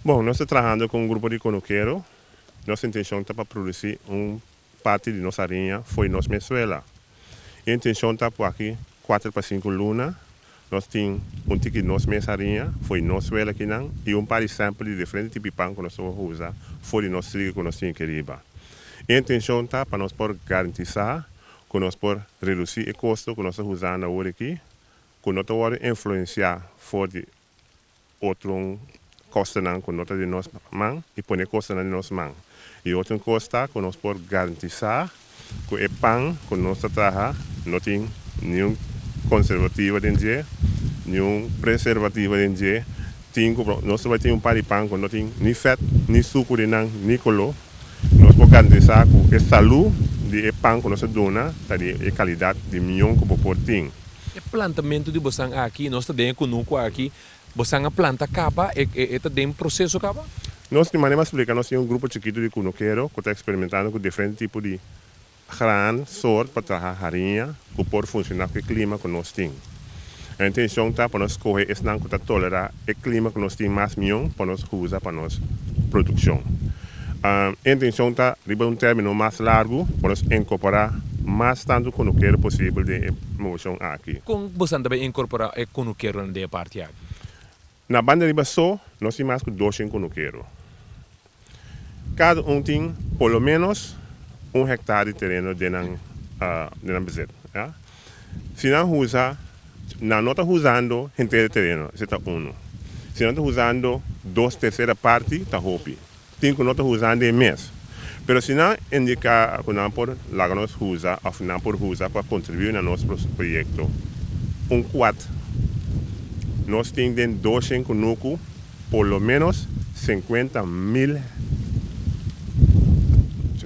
Bon, nos ta trahando ku un grupo di kunukero. Nos intenshon ta pa produsí un parti di nos hariña fo'i nos mes suela. E intenshon ta ku aki kuater pa sinku luna nos tin un tiki nos mes hariña fo'i nos suela akinan i un par di sample di diferente tipi pan ku nos ta usa for di nos trigo ku nos tin aki riba. E intenshon ta pa nos por garantisá ku nos por redusí e kosto ku nos ta usando awor aki ku no ta wòrdu influensiá for di otro kostonan ku no ta di nos man i pone kostonan di nos man. I otro kos ta ku nos por garantisá ku e pan ku nos ta traha no tin niun konservativo den dje, niun preservativo den dje. Tin ku nos ta bai tin un par di pan ku no tin ni fèt, ni suku den nan, ni koló. Nos por garantisá ku e salú di e pan ku nos ta duna ta di e kalidat di mion ku bo por tin. E plantamentu di bosan aki, nos ta den e kunuku aki, bosan a planta kaba, e e ta den proseso kaba? Nos di manera mas splika, nos tin un grupo chikitu di kunukero ku ta eksperimentando ku diferente tipo di gran sort pa traha hariña ku por funshoná ku e klima ku nos tin. E intenshon ta pa nos skohe esnan ku ta tolerá e klima ku nos tin mas mion pa nos usa pa nos produkshon. E intenshon ta riba un término mas largu pa nos inkorporá mas tantu kunukero posibel den e moveshon aki. Kon bosan ta bai inkorporá e kunukeronan den e parti aki? Na banda riba so nos tin mas ku doshen kunukero. Kada un tin por lo ménos un hèktar di tereno den nan den nan bezit. Si nan usa, nan no ta usando henter e tereno, esei ta unu. Si nan ta usando dos tersera parti, ta hopi. Tin ku no ta usando e mes. Pero si nan indiká ku nan por laga nos usa òf nan por usa pa kontribuí na nos proyekto un kuart, nos tin den doshen kunuku por lo ménos 50.000,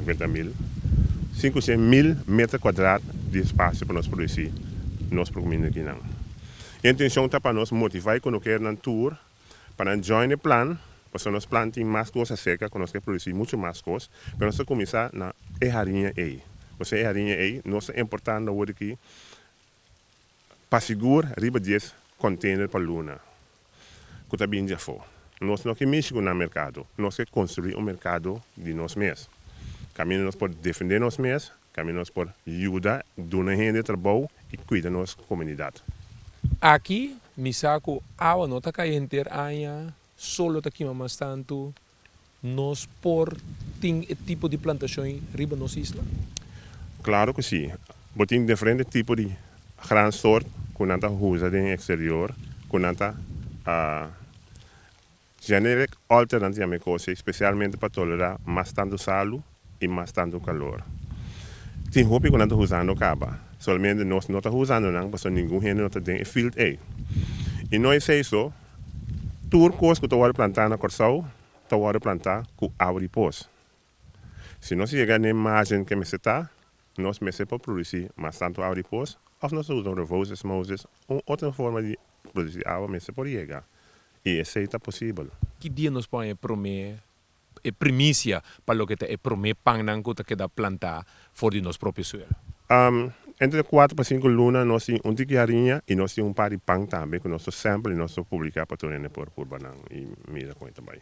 50.000, 500.000 meter kuadrat di espasio pa nos produsí nos kuminda akinan. E intenshon ta pa nos motivá e kunukeronan tur pa nan join e plan, pasobra nos plan tin mas kos aserka ku nos ke produsí muchu mas kos, pero nos ta kuminsá na e hariña ei. Pasobra e hariña ei nos ta importando awor aki pa sigur riba dies container pa luna ku ta bin di afó. Nos no ke mishi ku nan merkado, nos ke konstruí un merkado di nos mes. Kaminda nos por defendé nos mes, kaminda nos por yuda duna hende trabou i kuida nos komunidat. Aki mi sa ku awa no ta kai henter aña, sol lo ta kima mas tantu. Nos por tin e tipo di plantashon riba nos isla? Klaro ku si. Bo tin diferente tipo di gran sort ku nan ta usa den eksterior ku nan ta generic alter nan ta yama e kos ei, spesialmente pa tolerá mas tantu salu i mas tantu kalor. Tin hopi ku nan ta usando kaba, solamente nos no ta usando nan pasobra ningun hende no ta den e field ei. I no esei so, tur kos ku ta wòrdu plantá na Kòrsou ta wòrdu plantá ku awa di pos. Si nos yega n'e margen ke mester ta, nos mester por produsí mas tantu awa di pos òf nos ta usa un reverse osmosis, un otro forma di produsí awa mester por yega i esei ta posibel. Ki dia nos por haña e promé e primisia pa loke ta e promé pannan ku ta keda plantá for di nos propio suelo? Entre kuater pa sinku luna nos tin un tiki hariña i nos tin un par di pan tambe ku nos ta sample i nos ta publiká pa tur hende por purba nan i mira kon e ta bai.